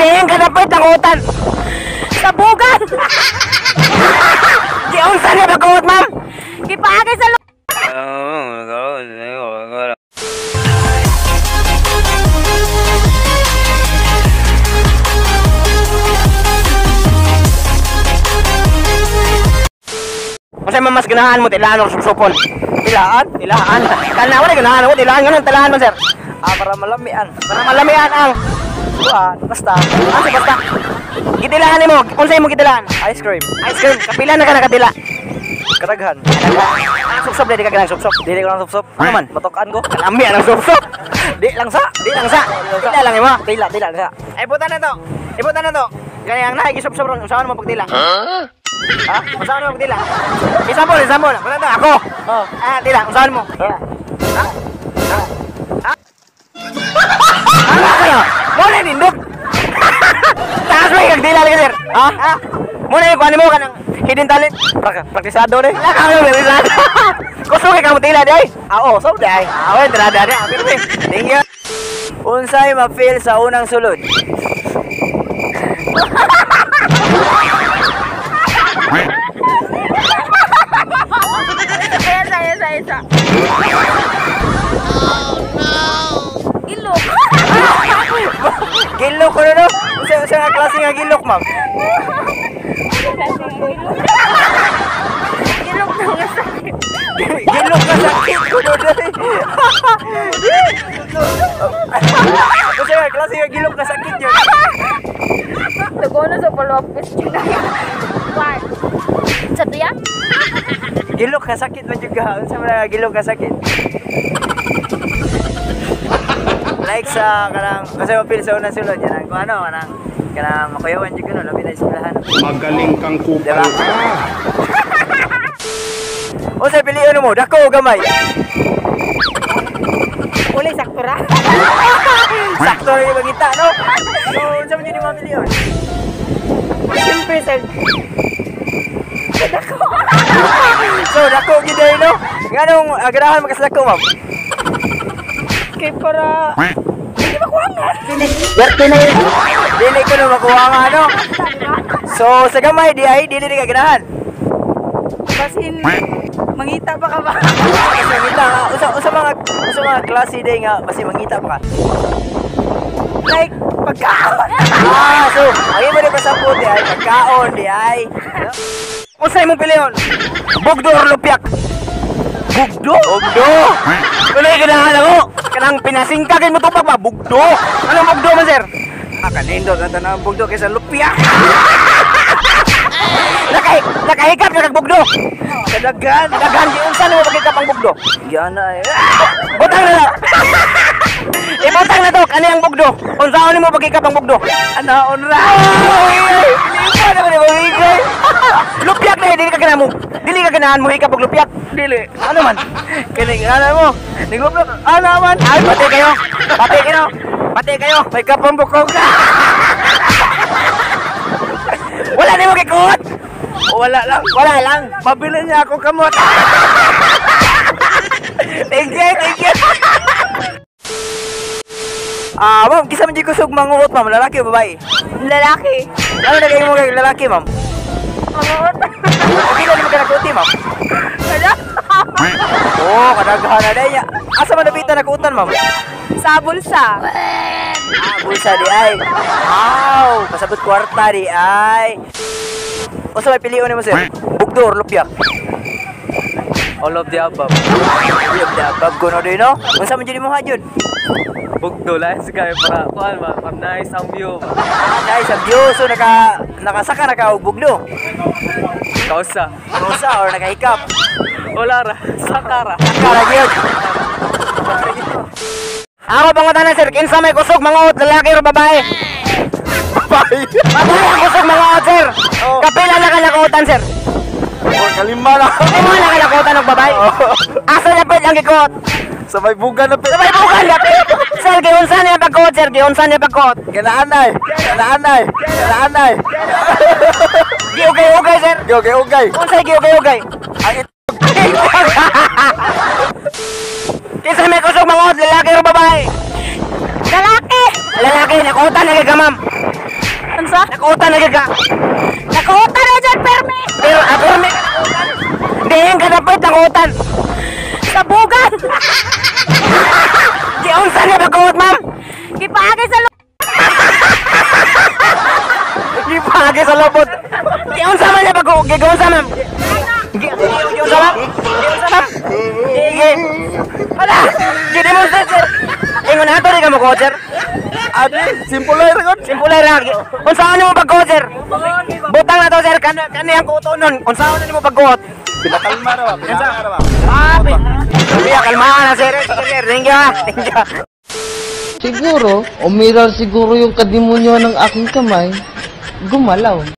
Diin ka dapat nakuutan. Sa bugan. Giunsa niya pagkuot, ma'am? Gipaagay sa Unsa man mas ganahan mo, tilaan o supsupon? Tilaan? Tilaan. Kana wala ganahan mo, tilaan ganun, tilaan man, sir. Ah, para malamian. Para malamian ang kuan, basta. Ah, basta. Gitilaan nimo, unsa imong gitilaan? Ice cream. Ice cream. Kapila na ka nakatila? Kadaghan. Ah, supsop dili ka ganang supsop. Dili ko lang supsop. Ano man? Matukan ko. Kalami ang supsop. Di lang sa. Di lang sa. Tila lang imo. Tila, tila lang sa. Ay butan na to. Ibutan na to. Gani ang naay gisupsop ron, unsaon mo pagtila? Huh? Ha? Unsaon mo pagtila? Example, example. Butan to ako. Oh. Ah, tila, unsaon mo? Ha? Ha? Ha? Ano kayo? Mo na nindot. Taas mo ikag dila lagi, sir. Ha? Ha? Mo na yung kuha mo kanang hidden talent. Praktisado ni. Wala ka mo praktisado. Kusog kay kamo tila di ay. Ah, oh, so di ay. Ah, well, tira di ay. Thank you. Unsay ma-feel sa unang sulod? Esa, esa, esa. Oh no. Gilok. Gilok ko no? Unsa nga klase nga gilok, ma'am? Gilok na nga sakit. Gilok na sakit ko no dai. Unsa nga klase nga gilok na sakit yun? Tugono sa follow-up question na yun. One. Sa tuya? Gilok ka sakit man juga. Unsa man nga gilok ka sakit? Like sa kanang kasi mapil sa unang sulod yan kung ano kanang kanang makuyawan jud kuno labi na eskwelahan. Magaling kang kupal Diba? ka. Unsa pilion mo, dako o gamay? Uli sakto ra. Sakto ra yung mangita, no? So unsa man jud imong pilion? Siyempre sa dako. So dako gid ay, no? Nganong ganahan man ka sa dako, ma'am? Kay para hindi makuha nga. Werte na yun. Dili ko na makuha nga, no? So sa gamay di ay dili di ka ganahan. Basin mangita pa ka ba? Kasi mangita ka. Usa mga klase day nga basi mangita pa ka. Like pagkaon. Ah, so ang imo di pasabot di ay pagkaon di ay. Unsa imong pilion? Bugdo or lupiak? Bugdo. Bugdo. Kuno ganahan ako. Kanang pinasingka kay mo tubag ba bugdo. Anong bugdo man, sir? Ah, kanindot na tanang bugdo kaysa lupiak. Nakahikap na kag bugdo. Kadaghan. Daghan di unsa nimo paghikap ang bugdo? Giana ay. Butang na to. Ibutang na to kani ang bugdo. Unsaon nimo paghikap ang bugdo? Anaon ra. Ay, naman ni mabigay. Lupiak na dili ka ganahan mo. Dili ka ganahan mo hikap og lupiak. Dili. Ano man? Kini ana mo. Niglupiak. Ana man. Ay, pati kayo. Pati kayo. Pati kayo. May kapang bukog. Wala nimo gikuot. Wala lang. Wala lang. Mabili niya ako kamot. Thank you, thank you. Ah, ma'am, kisa man jud kusog manguot, ma'am, lalaki o babae? Lalaki. Ano na kayo mo kay lalaki, ma'am? Manguot. Okay lang mo ka nakuti, ma'am. Wala. Oh, kadaghan na day niya. Asa man napitan nakuutan, ma'am? Sa bulsa. Ah, bulsa di ay. Wow, pasabot kwarta di ay. Unsa may pilion nimo, sir? Bugdo or lupiak? All of the above. All of the above kuno di no? Unsa man jud imong ha jud? Bugdo lang sa kaya para kuan ba, para nice ang view ba. Ah, nice ang view. So nakasaka na ka og bugdo. Kausa. Kausa or nakahikap? Wala ra, saka ra. Saka ra gyud. Ako pangutana, sir, kinsa may kusog manguot, lalaki or babae? Babae. Babae ang kusog manguot, sir. Oh. Kapila na ka nakuutan, sir? Oh, kalima na. Kalima na ka nakuutan og babae. Oh. Asa na pwede ang gikuot? Sa may bugan na Sa may bugan na pwede. Sir, giunsa niya pagkuot, sir? Giunsa niya pagkuot? Ganaanay. Ganaanay. Ganaanay. Giugay-ugay, sir. Giugay-ugay. Unsa giugay-ugay? Ang itlog. Kinsa may kusog manguot, lalaki o babae? Lalaki. Lalaki, nakuutan na kay ka, ma'am. Unsa? Nakuutan na ka. Nakuutan na dyan, perme! Pero ako may diin ka dapat nakuutan. Sa bugan! Giunsa na pagkuot, ma'am? Gipaagay sa Gipaagi sa lobot. Giunsa man niya pagkuot? Giunsa, ma'am? Giunsa, ma'am? Giunsa, ma'am? Gi. Wala! Gi-demonstrate, sir. Ingon ato rin ka mo, sir. Adi, simple lang rin. Simple lang. Unsaon nimo pagkuot, sir? Butang na to, sir. Kan kaniyang kutonon. Unsaon na nimo pagkuot? Pinakalma ra ba? Pinakalma ra ba? Ah, Kuya, kalmahan na, sir. Sige, sir. Thank you, ah. Thank you. Siguro, umiral siguro yung kadimonyo ng aking kamay, gumalaw.